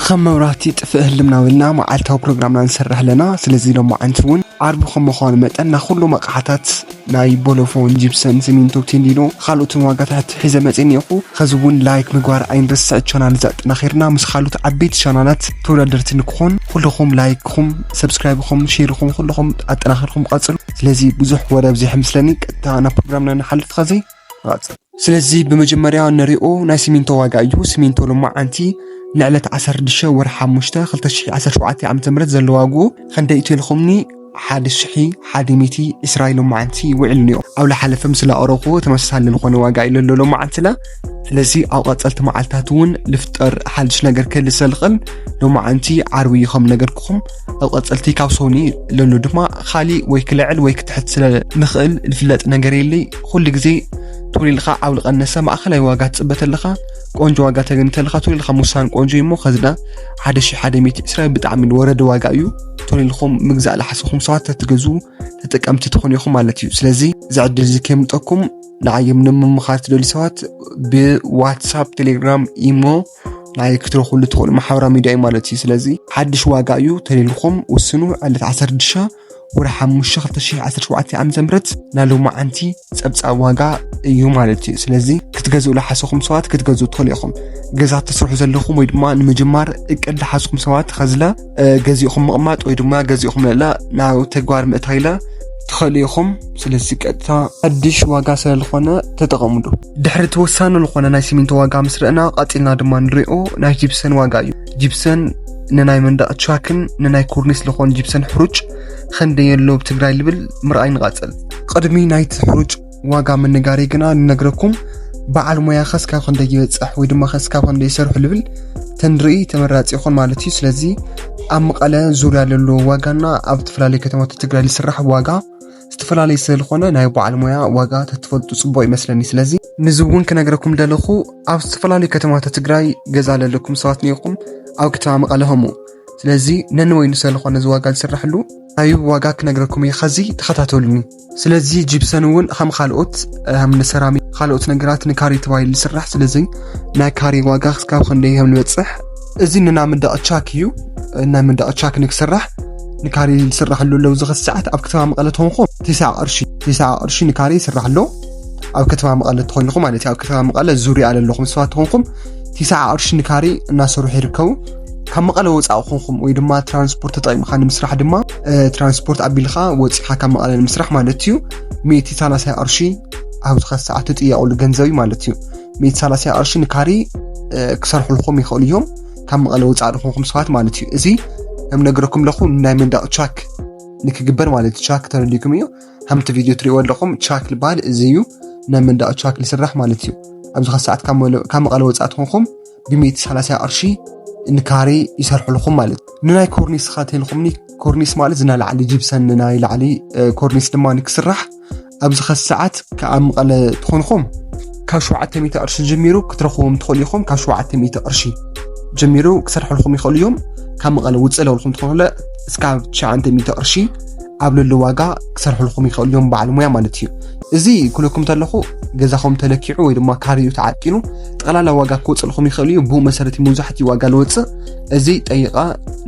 ከም መብራህቲ ጥፍእ ህልም ናበልና መዓልታዊ ፕሮግራምና ንሰርሕ ኣለና። ስለዚ ሎማዓንቲ እውን ዓርቢ ከም ምዃኑ መጠን ና ኩሎም ኣቕሓታት ናይ ቦሎፎን፣ ጂፕሰን፣ ሲሚንቶ፣ ቴንዲኖ፣ ካልኦትን ዋጋታት ሒዘ መፅእ እኒኹ። ኸዚ እውን ላይክ ምግባር ኣይንረስዕ። ቻናል እዚ ኣጠናኺርና ምስ ካልኦት ዓበይቲ ቻናላት ተወዳደርቲ ንክኾን ኩልኹም ላይክኹም፣ ሰብስክራይብኹም፣ ሼርኹም ኩልኹም ኣጠናኺርኩም ቀፅሉ። ስለዚ ብዙሕ ወረ ኣብዚሕ ምስለኒ ቀጥታ ናብ ፕሮግራምና ንሓልፍ። ኸዚ ንቐፅል። ስለዚ ብመጀመርያ ንሪኦ ናይ ሲሚንቶ ዋጋ እዩ። ሲሚንቶ ሎማዓንቲ ንዕለት ዓሰርተ ሽዱሽተ ወርሒ ሓሙሽተ ክልተ ሽሕ ዓሰርተ ሸውዓተ ዓመተ ምህረት ዘሎ ዋግኡ ኸንደይ እዩ ኢልኹምኒ? ሓደ ሽሕ ሓደ ሚእቲ ዕስራ ኢሎም መዓንቲ ውዒሉ ነይሩ። ኣብ ዝሓለፈ ምስ ላኦረኹ ተመሳሳሊ ዝኾነ ዋጋ እዩ ለሎ ሎማዓንቲ ላ። ስለዚ ኣብ ቀጸልቲ መዓልታት እውን ልፍጠር ሓድሽ ነገር ክህልሰ ልኽእል። ሎማዓንቲ ዓርቢ እዩ ከም ነገርኩኹም። ኣብ ቀጸልቲ ካብ ሶኒ ለሎ ድማ ኻሊእ ወይ ክልዕል ወይ ክትሕት ስለ ንኽእል ልፍለጥ ነገር የለይ። ኩሉ ግዜ ቶሎ ኢልኻ ኣብ ልቐነሰ ማእኸላይ ዋጋ ትጽበ ተለኻ ቆንጆ ዋጋ ተገኒ ተለኻ ቶሎ ኢልኻ ምውሳን ቆንጆ እዩ እሞ ኸዚ ዳ ሓደ ሽሕ ሓደ ሚእቲ ዕስራ ብጣዕሚ ዝወረደ ዋጋ እዩ። ቶሎ ኢልኹም ምግዛእ ልሓሰኹም ሰባት ተትገዝኡ ተጠቀምቲ ትኾኑ ኢኹም ማለት እዩ። ስለዚ እዚ ዕድል እዚ ከየምልጠኩም ንዓዮም ንምምኻር ትደልዩ ሰባት ብዋትሳፕ፣ ቴሌግራም፣ ኢሞ ንዓይ ክትረኽብሉ ትኽእሉ ማሕበራዊ ሚድያ እዩ ማለት እዩ። ስለዚ ሓድሽ ዋጋ እዩ ተሊልኩም ውስኑ ዕለት ዓሰርተ ሽዱሽተ ወርሒ ሓሙሽተ ክልተ ሽሕ ዓሰርተ ሸውዓተ ዓመተ ምህረት ናይ ሎማዓንቲ ጸብጻብ ዋጋ እዩ ማለት እዩ። ስለዚ ክትገዝኡ ልሓሰኹም ሰባት ክትገዝኡ ትኽእሉ ኢኹም። ገዛ ተስርሑ ዘለኹም ወይ ድማ ንምጅማር እቅድ ልሓስኹም ሰባት ኸዝለ እ፣ ገዚእኹም ምቕማጥ ወይ ድማ ገዚእኹም ለላ ናብ ተግባር ምእታይ ኢለ ትኽእሉ ኢኹም። ስለዚ ቀጥታ ሓድሽ ዋጋ ስለ ዝኾነ ተጠቐምሉ። ድሕሪ ተወሳኒ ዝኾነ ናይ ሲሚንቶ ዋጋ ምስ ረእና ቀጺልና ድማ ንሪኦ ናይ ጂፕሰን ዋጋ እዩ። ጂፕሰን ንናይ መንደቕ ቻክን ንናይ ኮርኒስ ዝኾን ጂፕሰን ሕሩጭ ኸንደይ ኣሎ ኣብ ትግራይ ልብል ምርኣይ ንቐጽል። ቅድሚ ናይቲ ሕሩጭ ዋጋ ምንጋረይ ግና ንነግረኩም በዓል ሞያ ኸስካብ ክንደይ ይበጽሕ ወይ ድማ ኸስካብ ክንደይ ይሰርሑ ልብል ተንርኢ ተመራጺ ይኾን ማለት እዩ። ስለዚ ኣብ መቐለ ዙርያ ለሎ ዋጋና ኣብ ዝተፈላለዩ ከተማታት ትግራይ ዝስራሕ ዋጋ ዝተፈላለዩ ስለዝኾነ ናይ በዓል ሞያ ዋጋ ተትፈልጡ ጽቡቕ ይመስለኒ። ስለዚ ንዚ እውን ክነግረኩም ደለኹ ኣብ ዝተፈላለዩ ከተማታት ትግራይ ገዛ ለለኩም ሰባት ነይኹም ኣብ ከተማ መቐለ ኸምኡ። ስለዚ ነንወይኑ ስለዝኾነ እዚ ዋጋ ዝስራሕሉ ናይ ዋጋ ክነግረኩም እየ። ኸዚ ተኸታተሉኒ። ስለዚ ጂፕሰን እውን ከም ካልኦት ከም ንሰራሚ ካልኦት ነገራት ንካሬ ተባሂሉ ዝስራሕ። ስለዚ ናይ ካሬ ዋጋ ክስካብ ክንደይ ከም ንበፅሕ እዚ ንና መንደቕ ቻክ እዩ። ናይ መንደቕ ቻክ ንክስራሕ ንካሬ ዝስራሕሉ ኣለዉ። እዚ ኸዚ ሰዓት ኣብ ከተማ መቐለ ተኾንኩም ቲስዓ ቅርሺ ቲስዓ ቅርሺ ንካሬ ይስራሕ ኣሎ። ኣብ ከተማ መቐለ ተኾንኩም ማለት እዩ። ኣብ ከተማ መቐለ ዙርያ ኣለኹም ሰባት ተኾንኩም ቲስዓ ቅርሺ ንካሬ እናሰርሑ ይርከቡ። ካብ መቐለ ወፃእ ኮንኩም ወይ ድማ ትራንስፖርት ተጠቂምካ ንምስራሕ ድማ እ፣ ትራንስፖርት ኣቢልካ ወፂኻ ካብ መቐለ ንምስራሕ ማለት እዩ። ሚእቲ ሰላሳ ቅርሺ ኣብዚ ኸዚ ሰዓት ትጥየቑሉ ገንዘብ እዩ ማለት እዩ። ሚእቲ ሰላሳ ቅርሺ ንካሬ እ፣ ክሰርሑልኩም ይኽእሉ እዮም። ካብ መቐለ ወፃእ ዝኾንኩም ሰባት ማለት እዩ። እዚ ከም ነግረኩም ለኹ ናይ መንደቕ ቻክ ንክግበር ማለት እዩ። ቻክ ተረዲኩም እዩ። ከምቲ ቪድዮ ትሪእዎ ኣለኹም ቻክ ልበሃል እዚ እዩ። ናይ መንደቕ ቻክ ልስራሕ ማለት እዩ። ኣብዚ ኸዚ ሰዓት ካብ መለ- ካብ መቐለ ወፃእ ትኾንኩም ብሚእቲ ሰላሳ ቅርሺ ንካሬ ይሰርሑልኹም ማለት እዩ። ንናይ ኮርኒስ ኸ ተልኹምኒ ኮርኒስ ማለት ዝና ላዕሊ ጂፕሰን ንናይ ላዕሊ እ፣ ኮርኒስ ድማ ንክስራሕ ኣብዚ ኸዚ ሰዓት ከኣ መቐለ ትኾንኹም ካብ ሸውዓተ ሚእቲ ቅርሺ ጀሚሩ ክትረኽቦም ትኽእሉ ኢኹም። ካብ ሸውዓተ ሚእቲ ቅርሺ ጀሚሩ ክሰርሑልኹም ይኽእሉ እዮም። ካብ መቐለ ውፅእ ለበልኩም ትኾኑ ለ እስካብ ትሽዓተ ሚእቲ ቅርሺ ኣብ ለሎ ዋጋ ክሰርሑልኹም ይኽእሉ እዮም በዓል ሙያ ማለት እዩ። እዚ ክለኩም ተለኹ ገዛኹም ተለኪዑ ወይ ድማ ካሬኡ ተዓቂኑ ጠቕላላ ዋጋ ክወፅእልኹም ይኽእል እዩ። ብኡ መሰረት እዩ መብዛሕትኡ ዋጋ ልወፅእ። እዚ ጠይቐ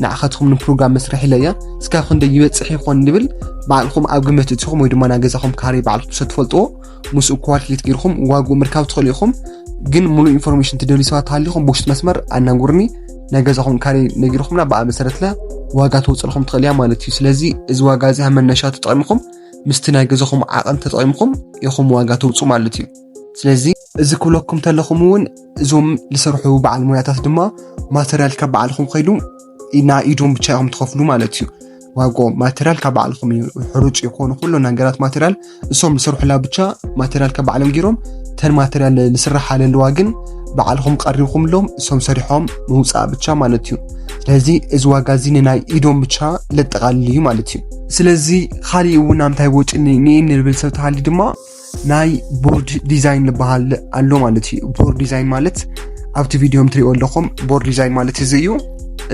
ንዓኻትኩም ንፕሮግራም መስርሕ ኢለ እየ። እስካብ ክንደይ ይበፅሕ ይኾን ንብል ባዕልኹም ኣብ ግምት እትኹም ወይ ድማ ናይ ገዛኹም ካሬ ባዕልኩም ሰ ትፈልጥዎ ምስኡ ኳልኩሌት ገይርኩም ዋግኡ ምርካብ ትኽእሉ ኢኹም። ግን ሙሉእ ኢንፎርሜሽን ትደልዩ ሰባት ተሃሊኹም ብውሽጢ መስመር ኣናግሩኒ። ናይ ገዛኹም ካሬ ነጊርኩምና ብኣ መሰረት ለ ዋጋ ተውፅልኩም ትኽእል እያ ማለት እዩ። ስለዚ እዚ ዋጋ እዚ ኣብ መነሻ ተጠቒምኩም ምስቲ ናይ ገዛኹም ዓቐን ተጠቒምኩም ኢኹም ዋጋ ተውፁ ማለት እዩ። ስለዚ እዚ ክብለኩም ተለኹም እውን እዞም ዝሰርሑ በዓል ሙያታት ድማ ማተርያል ካብ በዓልኹም ከይዱ ኢና ኢዶም ብቻ ኢኹም ትኸፍሉ ማለት እዩ። ዋግኦም ማተርያል ካብ በዓልኹም እዩ። ሕሩጭ ይኾኑ ኩሉ ነገራት ማተርያል እሶም ዝሰርሑላ ብቻ ማተርያል ካብ በዓሎም ገይሮም ተን ማተርያል ዝስራሕ ኣለዋ ግን በዓልኹም ቀሪብኩም ሎም እሶም ሰሪሖም ምውፃእ ብቻ ማለት እዩ። ስለዚ እዚ ዋጋ እዚ ንናይ ኢዶም ብቻ ለጠቓልል እዩ ማለት እዩ። ስለዚ ካሊእ እውን ኣምታይ ወጪ ንእኒ ንብል ሰብ ተሃሊ ድማ ናይ ቦርድ ዲዛይን ዝበሃል ኣሎ ማለት እዩ። ቦርድ ዲዛይን ማለት ኣብቲ ቪድዮ ትሪኦ ኣለኹም ቦርድ ዲዛይን ማለት እዚ እዩ።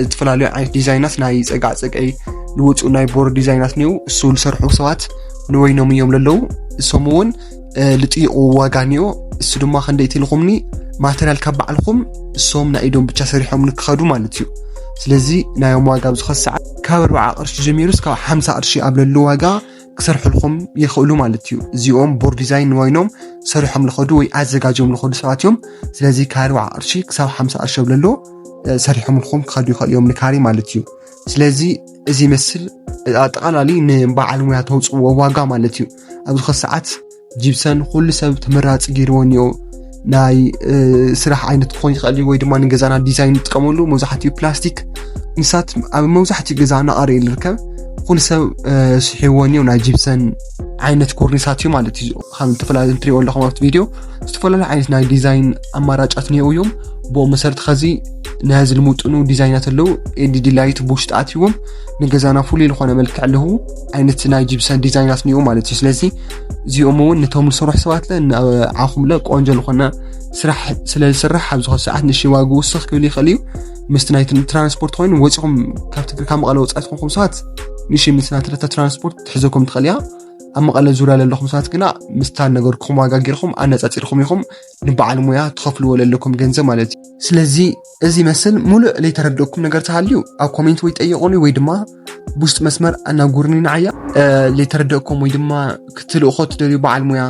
ዝተፈላለዩ ዓይነት ዲዛይናት ናይ ፀጋፀቀይ ዝወፁ ናይ ቦርድ ዲዛይናት እኒው እሱ ዝሰርሑ ሰባት ንወይኖም እዮም ለለዉ። እሶም እውን እ፣ ልጥይቑ ዋጋ እኒኦ። እሱ ድማ ክንደይ ትልኹምኒ ማተርያል ካብ ባዕልኹም እሶም ናይ ኢዶም ብቻ ሰሪሖም ንክኸዱ ማለት እዩ። ስለዚ ናዮም ዋጋ ኣብዚ ኸዚ ሰዓት ካብ ኣርብዓ ቅርሺ ጀሚሩ እስካብ ሓምሳ ቅርሺ ኣብ ለሉ ዋጋ ክሰርሕልኩም ይኽእሉ ማለት እዩ። እዚኦም ቦርድ ዲዛይን ወይኖም ሰሪሖም ልኸዱ ወይ ኣዘጋጆም ልኸዱ ሰባት እዮም። ስለዚ ካብ ኣርብዓ ቅርሺ ክሳብ ሓምሳ ቅርሺ ኣብ ለሎ ሰሪሖም ልኹም ክኸዱ ይኽእሉ እዮም ንካሪ ማለት እዩ። ስለዚ እዚ መስል ኣጠቓላሊ ንበዓል ሙያ ተውፅዎ ዋጋ ማለት እዩ። ኣብዚ ኸዚ ሰዓት ጂፕሰን ኩሉ ሰብ ተመራፂ ገይርዎ እኒኦ። ናይ ስራሕ ዓይነት ክኾን ይኽእል እዩ ወይ ድማ ንገዛና ዲዛይን ንጥቀመሉ መብዛሕትኡ ፕላስቲክ ንሳት ኣብ መብዛሕትኡ ገዛ እናቐረየ ዝርከብ ኩሉ ሰብ ስሒዎ እኒኦ ናይ ጂፕሰን ዓይነት ኮርኒሳት እዩ ማለት እዩ። ከም ዝተፈላለዩ እንትሪኦ ኣለኹም ኣብቲ ቪድዮ ዝተፈላለዩ ዓይነት ናይ ዲዛይን ኣማራጫት እኒኦ እዮም። ብኡ መሰረት ኸዚ ነዚ ልሙጥኑ ዲዛይናት ኣለዉ ኤልኢዲ ላይት ብውሽጢ ኣትዎም ንገዛና ፍሉይ ዝኾነ መልክዕ ኣለዉ ዓይነት ናይ ጂፕሰን ዲዛይናት እኒኦ ማለት እዩ። ስለዚ እዚኦም እውን ነቶም ዝሰርሑ ሰባት ለ ንዓኹም ለ ቆንጆ ዝኾነ ስራሕ ስለ ዝስራሕ ኣብዚ ኸዚ ሰዓት ንእሽተይ ዋግኡ ውስኽ ክብል ይኽእል እዩ። ምስቲ ናይ ትራንስፖርት ኮይኑ ወፂኹም ካብ ትግሪ ካብ መቐለ ወፃኢ ዝኾንኩም ሰባት ንእሽተይ ምስ ናትረተ ትራንስፖርት ትሕዘኩም ትኽእል እያ። ኣብ መቐለ ዙርያ ዘለኹም ሰባት ግና ምስታ ነገርኩም ዋጋ ጌርኩም ኣነፃፂርኩም ኢኹም ንበዓል ሙያ ትኸፍልዎ ዘለኩም ገንዘብ ማለት እዩ። ስለዚ እዚ መስል ሙሉእ ለይተረደእኩም ነገር ተሃልዩ ኣብ ኮሜንት ወይ ጠይቁኒ ወይ ድማ ብውሽጢ መስመር ኣናጉርኒ ንዓያ ለይተረደእኩም ወይ ድማ ክትልእኮ ትደልዩ በዓል ሙያ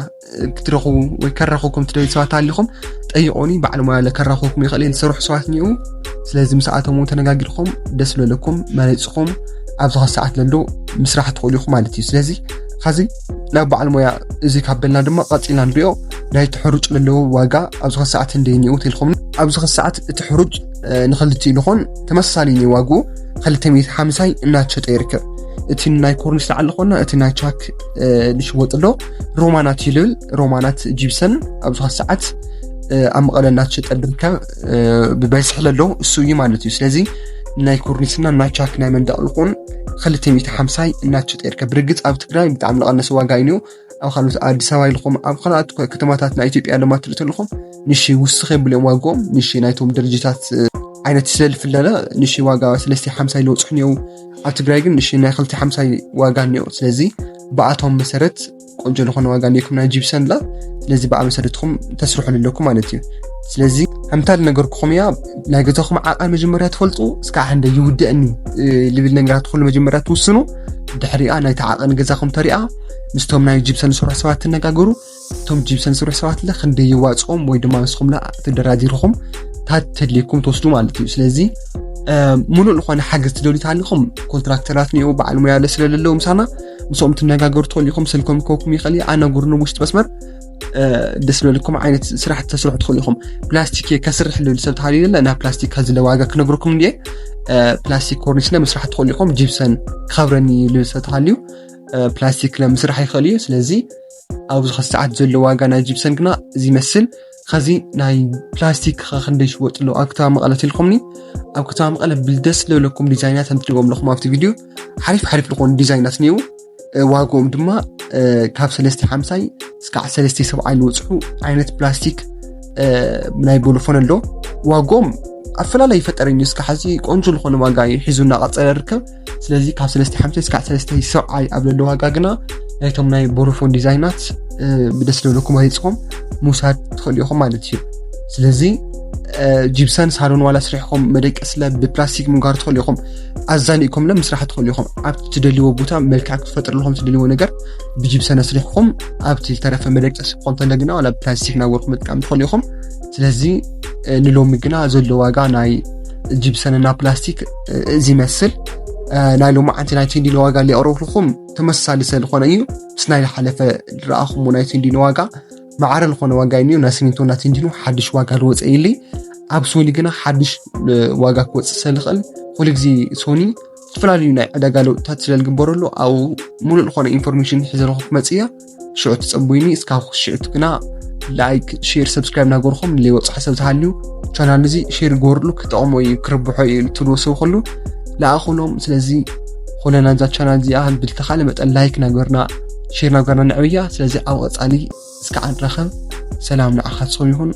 ክትረኽቡ ወይ ከራኽብኩም ትደልዩ ሰባት ኣሊኹም ጠይቆኒ። በዓል ሙያ ለከራኽብኩም ይኽእል እየ ዝሰርሑ ሰባት እኒኡ። ስለዚ ምስኣቶም እውን ተነጋጊርኩም ደስ ለለኩም መረፅኹም ኣብዚ ኸዚ ሰዓት ለሎ ምስራሕ ትኽእሉ ኢኹም ማለት እዩ። ስለዚ ኸዚ ናብ በዓል ሙያ እዚ ካብ በልና ድማ ቀፂልና ንሪኦ ናይ ትሕሩጭ ለለዎ ዋጋ ኣብዚ ኸዚ ሰዓት እንደ እኒኡ ትልኹም ኣብዚ ኸዚ ሰዓት እቲ ሕሩጭ ንክልቲኡ ልኾን ተመሳሳሊ ዋግኡ ክልተ ሚእቲ ሓምሳይ እናተሸጠ ይርከብ። እቲ ናይ ኮርኒስ ላዕሊ ኾና እቲ ናይ ቻክ ዝሽወጥ ኣሎ ሮማናት ይልብል ሮማናት ጂፕሰን ኣብዚ ኸዚ ሰዓት ኣብ መቐለ እናተሸጠ ዝርከብ ብበዝሒ ለሎ እሱ እዩ ማለት እዩ። ስለዚ ናይ ኮርኒስና ናይ ቻክ ናይ መንደቕ ልኾን ክልተ ሚእቲ ሓምሳይ እናተሸጠ ይርከብ። ብርግፅ ኣብ ትግራይ ብጣዕሚ ዝቐነሰ ዋጋ እዩ። ኣብ ካልኦት ኣዲስ ኣበባ ኢልኹም ኣብ ካልኦት ከተማታት ናይ ኢትዮጵያ ለማ ትርኢ ተለኹም ንሺ ውስኽ የብልዮም ዋግኦም ንሺ ናይቶም ድርጅታት ዓይነት ስለ ዝፍለለ ንሺ ዋጋ ሰለስተ ሓምሳ ኢሉ ወፅሑ እኒኦ። ኣብ ትግራይ ግን ንሺ ናይ ክልተ ሓምሳ ዋጋ እኒኦ። ስለዚ ብኣቶም መሰረት ቆንጆ ዝኾነ ዋጋ እኒኩም ናይ ጂፕሰን ላ ስለዚ ብኣ መሰረትኩም ተስርሑ ኣለኩም ማለት እዩ። ስለዚ ከምታ ዝነገርኩኹም እያ ናይ ገዛኹም ዓቐን መጀመርያ ትፈልጡ እስካዕ ክንደ ይውደእኒ ልብል ነገራት ኩሉ መጀመርያ ትውስኑ። ድሕሪኣ ናይቲ ዓቐን ገዛኹም ተሪኣ ምስቶም ናይ ጂፕሰን ዝሰርሑ ሰባት ትነጋገሩ። እቶም ጂፕሰን ዝሰርሑ ሰባት ለ ክንደይ ይዋፅኦም ወይ ድማ ንስኹም ላ ተደራዲርኹም ታት ተድልየኩም ትወስዱ ማለት እዩ። ስለዚ ሙሉእ ዝኾነ ሓገዝ ትደልዩ ተሃሊኹም ኮንትራክተራት እኒኦ በዓል ሙያ ለ ስለለለዉ ምሳና ምስኦም ትነጋገሩ ትኽእሉ ኢኹም። ስልኮም ክህበኩም ይኽእል እዩ። ኣናግሩኒ ውሽጢ መስመር ደስ ዝበለኩም ዓይነት ስራሕ ተስርሑ ትኽእሉ ኢኹም። ፕላስቲክ እየ ከስርሕ ልብል ሰብ ተሃልዩ ለ ናብ ፕላስቲክ ከዚ ለዋጋ ክነግረኩም እንድየ። ፕላስቲክ ኮርኒስ ለ ምስራሕ ትኽእሉ ኢኹም። ጂፕሰን ክኸብረኒ ልብል ሰብ ተሃልዩ ፕላስቲክ ለምስራሕ ይኽእል እዩ። ስለዚ ኣብዚ ኸዚ ሰዓት ዘሎ ዋጋ ናይ ጂፕሰን ግና እዚ ይመስል። ኸዚ ናይ ፕላስቲክ ኸ ክንደይ ይሽወጥ ኣሎ ኣብ ከተማ መቐለ ትልኩምኒ። ኣብ ከተማ መቐለ ብልደስ ለብለኩም ዲዛይናት ከምትሪእዎም ኣለኹም ኣብቲ ቪድዮ ሓሪፍ ሓሪፍ ዝኾኑ ዲዛይናት እኒው። ዋግኦም ድማ ካብ ሰለስተ ሓምሳይ እስካዕ ሰለስተ ሰብዓይ ንወፅሑ ዓይነት ፕላስቲክ ናይ ቦሎፎን ኣሎ። ዋግኦም ኣፈላለይ ይፈጠረኝ እስካ ሓዚ ቆንጆ ዝኾነ ዋጋ እዩ ሒዙ እናቐፀለ ይርከብ። ስለዚ ካብ ሰለስተ ሓምሳይ እስካዕ ሰለስተ ሰብዓይ ኣብ ለሎ ዋጋ ግና ናይቶም ናይ ቦሎፎን ዲዛይናት ብደስ ለብለኩም መሪፅኹም ምውሳድ ትኽእሉ ኢኹም ማለት እዩ። ስለዚ ጂፕሰን ሳሎን ዋላ ስሪሕኹም መደቀስለ ብፕላስቲክ ምንጋር ትኽእሉ ኢኹም። ኣዛኒእኩም ለ ምስራሕ ትኽእሉ ኢኹም። ኣብ ትደልዎ ቦታ መልክዕ ክትፈጥሩ ኣለኹም ትደልዎ ነገር ብጂፕሰን ኣስሪሕኹም ኣብቲ ዝተረፈ መደቀሲ ክኾን ተለ ግና ዋላ ፕላስቲክ ናገርኩም ምጥቃም ትኽእሉ ኢኹም። ስለዚ ንሎሚ ግና ዘሎ ዋጋ ናይ ጂፕሰን እና ፕላስቲክ እዚ ይመስል። ናይ ሎማዓንቲ ናይ ቴንዲኖ ዋጋ ሊያቕረብልኹም ተመሳሳሊ ስለዝኾነ እዩ። ምስ ናይ ዝሓለፈ ዝረኣኹምዎ ናይ ቴንዲኖ ዋጋ ማዕረ ዝኾነ ዋጋ እዩ። ናይ ሲሚንቶ እና ቴንዲኖ ሓድሽ ዋጋ ዝወፀ የለይ። ኣብ ሶኒ ግና ሓድሽ ዋጋ ክወፅእ ስለዝኽእል ኩሉ ግዜ ሶኒ ዝተፈላለዩ ናይ ዕዳጋ ለውጥታት ስለ ዝግበረሉ ኣብኡ ሙሉእ ዝኾነ ኢንፎርሜሽን ሒዘልኹ ክመፅእ እያ። ሽዑ ትፀቡይኒ እስካብ ሽዑ ግና ላይክ ሼር ሰብስክራይብ ናገርኩም ለይወፅሖ ሰብ ዝሃልዩ ቻናል እዚ ሼር ገበርሉ ክጠቕሞ እዩ ክርብሖ እዩ ትብልዎ ሰብ ከሉ ለኣኹሎም። ስለዚ ኮለና እዛ ቻናል እዚኣ ብልተኻለ መጠን ላይክ ናገርና ሼር ናገርና ንዕብያ። ስለዚ ኣብ ቐፃሊ እስካዕ ንራኸብ። ሰላም ንዓኻትኩም ይኹን።